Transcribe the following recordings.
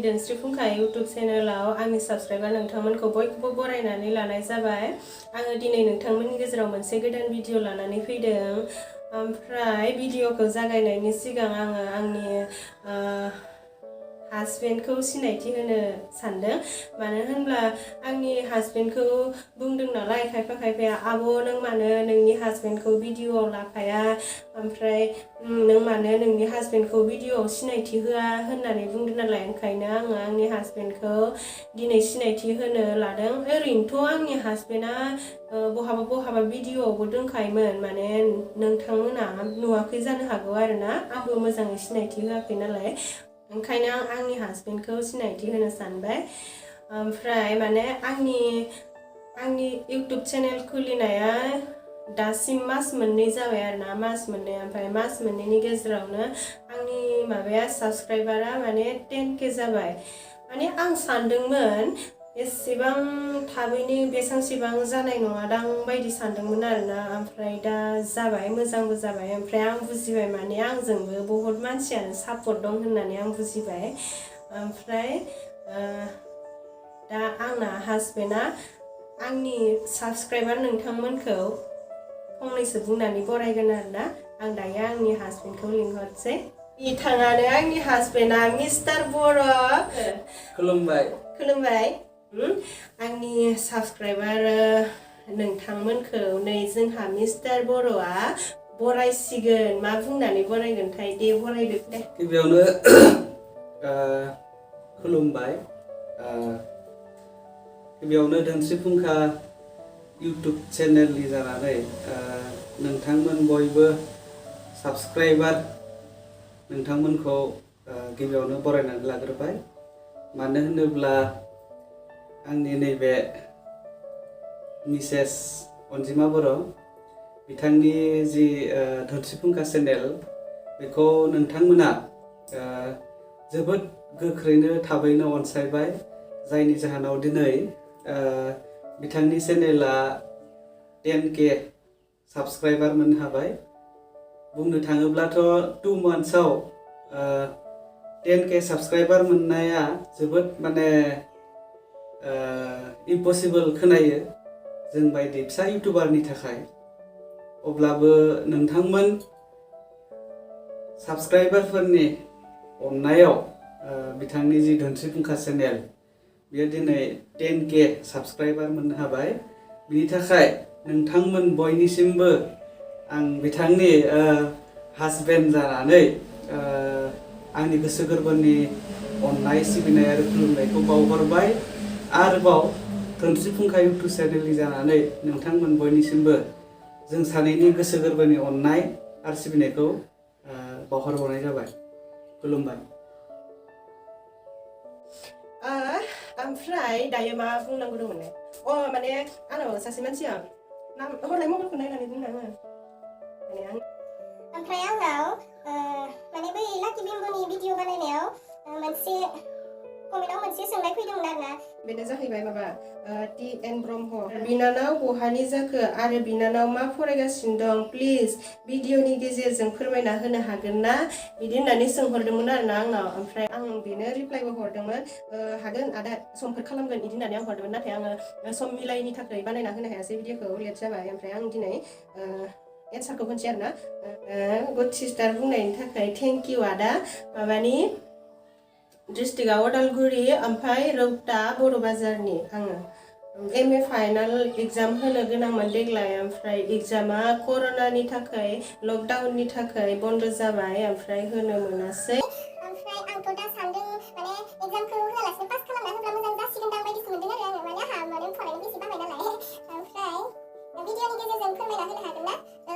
धोनस्रि फुंखा यूट्यूब चेनेलाव आंनि साबस्क्राइबार नोंथांमोनखौ बयखौबो बरायनानै लानाय जाबाय। आङो दिनै नोंथांमोननि गेजेराव मोनसे गोदान भिडिअ लानानै फैदों। ओमफ्राय भिडिअखौ जागायनायनि सिगां आङो आंनि हासबेन्डखौ सिनायथि होनो सानदों। मानो होनब्ला आंनि हासबेन्डखौ बुंदों नालाय खायफा खायफाया आब' नों मानो नोंनि हासबेन्डखौ भिडिअआव लाफाया, ओमफ्राय नों मानो नोंनि हासबेन्डखौ भिडिअआव सिनायथि होआ होननानै बुंदों नालाय, ओंखायनो आङो आंनि हासबेन्डखौ दिनै सिनायथि होनो लादों। ओरैनोथ' आंनि हासबेन्डआ बहाबा भिडिअआवबो दंखायोमोन, माने नोंथांमोना नुवाखै जानो हागौ आरोना, आंबो मोजाङै सिनायथि होआखै नालाय, ओंखायनो आं आंनि हासबेन्डखौ सिनायथि होनो सानबाय। ओमफ्राय माने आंनि यूट्यूब चेनेल खुलिनाया दासिम मास मोननै जाबाय आरोना, मास मोननै। ओमफ्राय मास मोननैनि गेजेरावनो आंनि माबाया साबस्क्राइबारा माने 10K जाबाय। माने आं सानदोंमोन एसेबां थाबैनो बेसेबांसेबां जानाय नङादां बायदि सानदोंमोन आरोना, ओमफ्राय दा जाबाय, मोजांबो जाबाय। ओमफ्राय आं बुजिबाय माने आंजोंबो बहुत मानसियानो सापर्ट दं होननानै आं बुजिबाय। ओमफ्राय दा आंना हासबेन्डआ आंनि साबस्क्राइबार नोंथांमोनखौ फंनैसो बुंनानै बरायगोन आरोना। आं दायो आंनि हासबेन्डखौ लिंहरसै। बिथाङानो आंनि हासबेन्डआ मिस्टार बर'। खुलुमबाय। खुलुमबाय। आंनि साबस्क्राइबार नोंथांमोनखौ नै जोंहा मिस्टार बर'आ बरायसिगोन। मा बुंनानै बरायगोनथाय, दे बरायदो दे। गिबियावनो खुलुमबाय। गिबियावनो धोनस्रि फुंखा यूट्यूब चेनेलनि जानानै नोंथांमोन बयबो साबस्क्राइबार नोंथांमोनखौ गिबियावनो बरायनानै लाग्रोबाय। मानो होनोब्ला आंनि नैबे मिसेस अनजिमा बर' बिथांनि जि धोनस्रि फुंखा चेनेल, बेखौ नोंथांमोना जोबोद गोख्रैनो थाबैनो अनसायबाय, जायनि जाहोनाव दिनै बिथांनि चेनेला 10K साबस्क्राइबार मोननो हाबाय। बुंनो थाङोब्लाथ' 2 monthsआव 10K साबस्क्राइबार मोननाया जोबोद माने इम्पसिबल खोनायो जों बायदि फिसा इउटुबारनि थाखाय। अब्लाबो नोंथांमोन साबस्क्राइबारफोरनि अननायाव बिथांनि जि धोनस्रि फुंखा चेनेल, बियो दिनै 10K साबस्क्राइबार मोननो हाबाय। बिनि थाखाय नोंथांमोन बयनिसिमबो आं बिथांनि हासबेन्ड जानानै आंनि गोसो गोरबोनि अननाय, सिबिनाय आरो खुलुमनायखौ बावहरबाय। आरोबाव धोनस्रि फुंखा यूट्यूब चेनेलनि जानानै नोंथांमोन बयनिसिमबो जों सानैनि गोसो गोरबोनि अननाय आरो सिबिनायखौ बावहरबावनाय जाबाय। खुलुमबाय। ओमफ्राय दायो मा बुंनांगौ दंमोन? माने आंनाव सासे मानसिया हरलाय मबाइलखौ नायनानै बुंनाङो माने ओमफ्राय आंनाव माने बै लाकी बिम्बुनि भिडिअ बानायनायाव मोनसे कमेन्टआव मोनसे सोंनाय फैदोंमोन आरोना। बेनो जाहैबाय माबा TN ब्रह्म, बिनानाव बहानि जाखो आरो बिनानाव मा फरायगासिनो दं, प्लिज भिडिअनि गेजेरजों फोरमायना होनो हागोन ना, बिदि होननानै सोंहरदोंमोन आरोना आंनाव। ओमफ्राय आं बेनो रिप्लाइबो हरदोंमोन, हागोन आदा, समफोर खालामगोन बिदि होननानै आं हरदोंमोन। नाथाय आङो सम मिलायैनि थाखाय बानायना होनो हायासै भिडिअखौ, लेट जाबाय। ओमफ्राय आं दिनै एन्सारखौ होनसै आरोना। गुड सिस्टार बुंनायनि थाखाय थेंक इउ आदा। माबानि डिस्ट्रिक्टआ उदालगुरि, ओमफ्राय रौता बर' बाजारनि। आङो MA फाइनाल एग्जाम होनो गोनांमोन देग्लाय, ओमफ्राय एग्जामा कर'नानि थाखाय, लकडाउननि थाखाय बन्द जाबाय, ओमफ्राय होनो मोनासै। ओमफ्राय आंथ' दा सानदों माने एग्जामखौ होआलासिनो पास खालामना होब्ला मोजां जासिगोनदां बायदिसो मोनदों आरो आङो, माने आंहा माने फरायनो बेसे बाबाय नालाय। ओमफ्राय भिडिअनि गेजेरजों फोरमायना होनो हागोन ना? औ,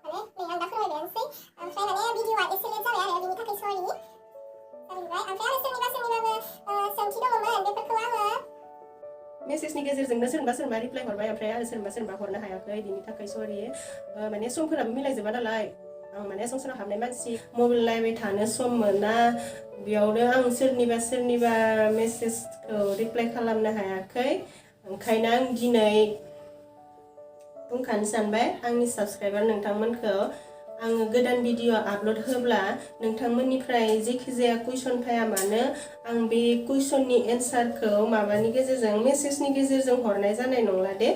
माने नै आं दा फोरमायबायानोसै। ओमफ्राय माने भिडिअआ एसे लेट जाबाय आरो, बिनि थाखाय सरि जाहैबाय। ओमफ्राय आरो सोरनिबाबो सोंथि दङमोन, बेफोरखौ आङो मेसेजनि गेजेरजोंनो सोरबा रिप्लाय हरबाय, ओमफ्राय आरो सोरबा हरनो हायाखै, बिनि थाखाय सरि। माने समफोराबो मिलायजोबा नालाय, आं माने संसाराव हाबनाय मानसि, मबाइल नायबाय थानो सम मोना, बेयावनो आं सोरनिबा मेसेजखौ रिप्लाय खालामनो हायाखै। ओंखायनो आं दिनै बुंखानो सानबाय आंनि साबस्क्राइबार नोंथांमोनखौ आङो गोदान भिडिअ आपल'ड होब्ला नोंथांमोननिफ्राय जेखि जाया कुइसन फाया मानो आं बे कुइसननि एन्सारखौ माबानि गेजेरजों मेसेजनि गेजेरजों हरनाय जानाय नंला दे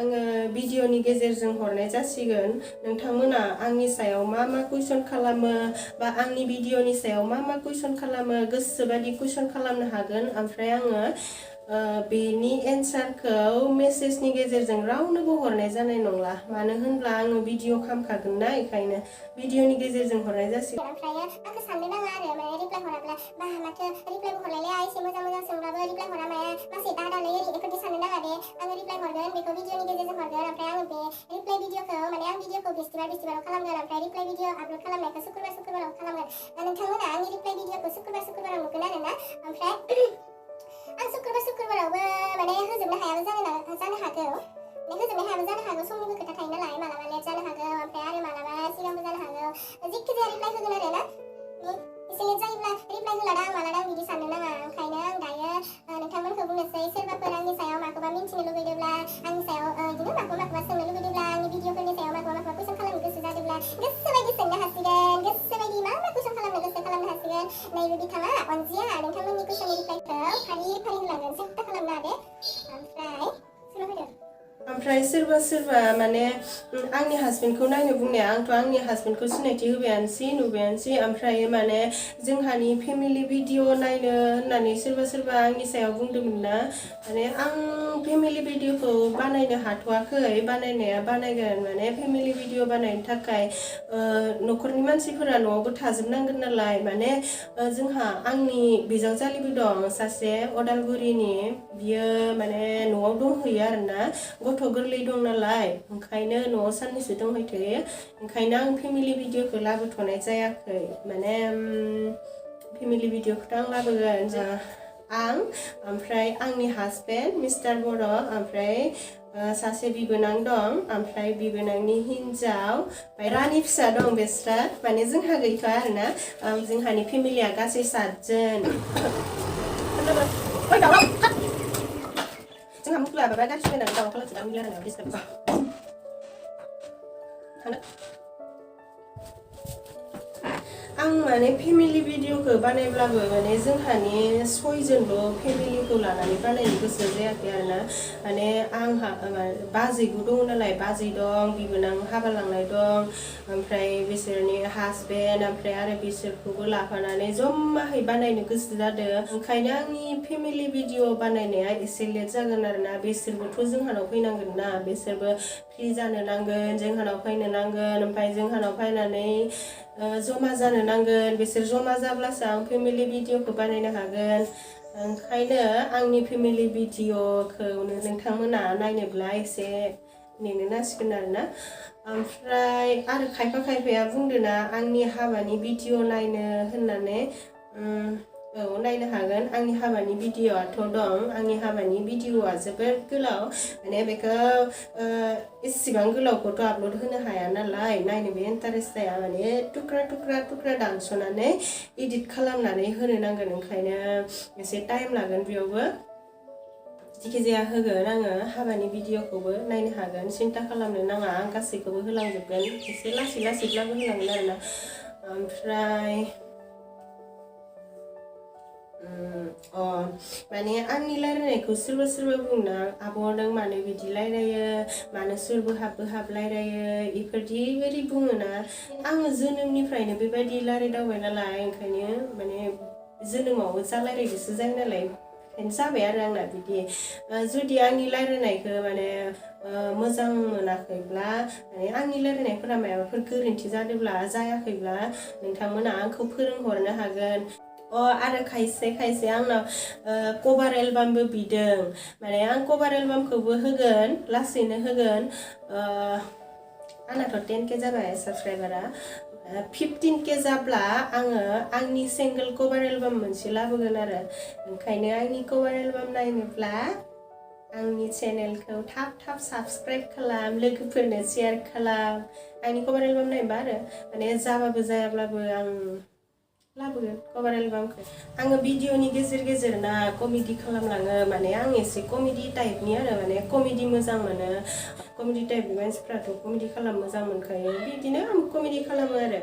आङो भिडिअनि गेजेरजों हरनाय जासिगोन नोंथांमोना आंनि सायाव मा मा कुइसन खालामो बा आंनि भिडिअनि सायाव मा मा कुइसन खालामो गोसोबादि कुइसन खालामनो हागोन ओमफ्राय आङो बेनि एन्सारखौ मेसेजनि गेजेरजों रावनोबो हरनाय जानाय नंला मानो होनब्ला आङो भिडिअ खालामखागोन ना बेखायनो भिडिअनि गेजेरजों हरनाय जासिगोन ओमफ्राय आंखौ साननो नाङा आरो माने रिप्लाइ हराब्ला बा माथो रिप्लाइबो हरलायलाया एसे मोजां मोजां सोंब्लाबो रिप्लाइ हरा माया मासे दादालै बेफोरदि साननो नाङा दे आङो रिप्लाइ हरगोन बेखौ भिडिअनि गेजेरजों हरगोन ओमफ्राय आङो बे रिप्लाइ भिडिअखौ माने आं भिडिअखौ बिस्थिबाराव खालामगोन ओमफ्राय रिप्लाइ भिडिअ आपल'ड खालामनायखौ शुक्रबाराव खालामगोन नोंथांमोना आंनि रिप्लाइ भिडिअखौ शुक्रबाराव नुगोन आरो ना ओमफ्राय आं शुक्रबारावबो माने होजोबनो हायाबो जानो हागौ होजोबनो हायाबो जानो हागौ समनिबो खोथा थायो नालाय मालाबा लेट जानो हागौ ओमफ्राय आरो मालाबा सिगांबो जानो हागौ जेखि जाया रिप्लाइ होगोन आरो ना एसे लेट जायोब्ला रिप्लाइ होलादा आं मालादा बिदि साननो नाङा ओंखायनो आं दायो नोंथांमोनखौ बुंनोसै सोरबाफोर आंनि सायाव माखौबा मिन्थिनो लुगैदोंब्ला आंनि सायाव बिदिनो माखौबा सोंनो लुगैदोंब्ला आंनि भिडिअफोरनि सायाव माखौबा कुइसन खालामनो गोसो जादोंब्ला गोसोबायदि सोंनो हासिगोन गोसोबायदि मा कुइसन खालामनो गोसो खालामनो हासिगोन नैबे बिथाङा अनजिया नोंथांमोननि कुइसननि रिप्लाइखौ फारि फारि होलांगोन सिन्था खालामनो दे ओमफ्राय सोरबा माने आंनि हासबेन्डखौ नायनो बुंनाया आंथ' आंनि हासबेन्डखौ सिनायथि होबायानोसै नुबायानोसै ओमफ्राय माने जोंहानि फेमिलि भिडिअ नायनो होननानै सोरबा आंनि सायाव बुंदोंमोन ना माने आं फेमिलि भिडिअखौ बानायनो हाथ'वाखै बानायनाया बानायगोन माने फेमिलि भिडिअ बानायनो थाखाय न'खरनि मानसिफोरा न'आवबो थाजोबनांगोन नालाय माने जोंहा आंनि बिजावजालिबो दं सासे अदालगुरिनि बियो माने न'आव दंहैयो आरोना गथ' गोरलै दं नालाय ओंखायनो न'आव साननैसो दंहैथ'यो ओंखायनो आं फेमिलि भिडिअखौ लाबोथ'नाय जायाखै माने फेमिलि भिडिअखौथ' आं लाबोगोन आं ओमफ्राय आंनि हासबेन्ड मिस्टार बर' ओमफ्राय सासे बिबोनां दं ओमफ्राय बिबोनांनि हिन्जाव ओमफ्राय रानि फिसा दं बेस्रा माने जोंहा गैथ'आ आरोना जोंहानि फेमिलिया गासै 7 जोन जोंहा मुखुला बाबा गाज्रि होनानै दाउखौ लाखिना मिलायनानै डिस्टार्ब आं माने फेमिलि भिडिअखौ बानायब्लाबो माने जोंहानि 6 जनल' फेमिलिखौ लानानै बानायनो गोसो जायाखै आरोना माने आंहा बाजैबो दङ नालाय बाजै दं बिबोनां हाबा लांनाय दं ओमफ्राय बिसोरनि हासबेन्ड ओमफ्राय आरो बिसोरखौबो लाफानानै जमाहै बानायनो गोसो जादों ओंखायनो आंनि फेमिलि भिडिअ बानायनाया एसे लेट जागोन आरोना बिसोरबोथ' जोंहानाव फैनांगोन ना बिसोरबो फ्रि जानो नांगोन जोंहानाव फैनो नांगोन ओमफ्राय जोंहानाव फैनानै जमा जानो नांगोन बिसोर जमा जाब्लासो आं फेमिलि भिडिअखौ बानायनो हागोन ओंखायनो आंनि फेमिलि भिडिअखौ नोंथांमोना नायनोब्ला एसे नेनो नांसिगोन आरोना ओमफ्राय आरो खायफाया बुंदोंना आंनि हाबानि भिडिअ नायनो होननानै औ नायनो हागोन आंनि हाबानि भिडिअआथ' दं आंनि हाबानि भिडिअआ जोबोद गोलाव माने बेखौ एसेबां गोलावखौथ' आपल'ड होनो हाया नालाय नायनोबो इन्टारेस्ट जाया माने थुख्रा दानस'नानै एडिट खालामनानै होनो नांगोन ओंखायनो एसे टाइम लागोन बेयावबो जिखिजाया होगोन आङो हाबानि भिडिअखौबो नायनो हागोन सिन्था खालामनो नाङा आं गासैखौबो होलांजोबगोन एसे लासैब्लाबो होलांगोन आरोना ओमफ्राय माने आंनि रायलायनायखौ सोरबा बुंना आब' नों मानो बिदि रायलायो मानो सोर बोहाब रायलायो बेफोरबायदि बुङोना आङो जोनोमनिफ्रायनो बेबायदि रायलायदावबाय नालाय ओंखायनो माने जोनोमाव जा रायलायदोसो जायो नालाय ओंखायनो जाबाय आरो आंना बिदि जुदि आंनि रायलायनायखौ माने मोजां मोनाखैब्ला माने आंनि रायलायनायफोरा माबाफोर गोरोन्थि जादोंब्ला जायाखैब्ला नोंथांमोना आंखौ फोरोंहरनो हागोन आरो खायसे आंनाव कभार एलबामबो बिदों माने आं कभार एलबामखौबो होगोन लासैनो होगोन आंनाथ' 10K जाबाय साबसक्राइबारा 15K जाब्ला आङो आंनि सिंगोल कभार एलबाम मोनसे लाबोगोन आरो ओंखायनो आंनि कभार एलबाम नायनोब्ला आंनि चेनेलखौ थाब साबसक्राइब खालाम लोगोफोरनो शेयार खालाम आंनि कभार एलबाम नायबा आरो माने जाबाबो जायाब्लाबो आं लाबोगोन कभार एलबामखौ आङो भिडिअनि गेजेर ना कमेडि खालामलाङो माने आं एसे कमेडि टाइपनि आरो माने कमेडि मोजां मोनो कमेडि टाइपनि मानसिफ्राथ' कमेडि खालामनो मोजां मोनखायो बिदिनो आं कमेडि खालामो आरो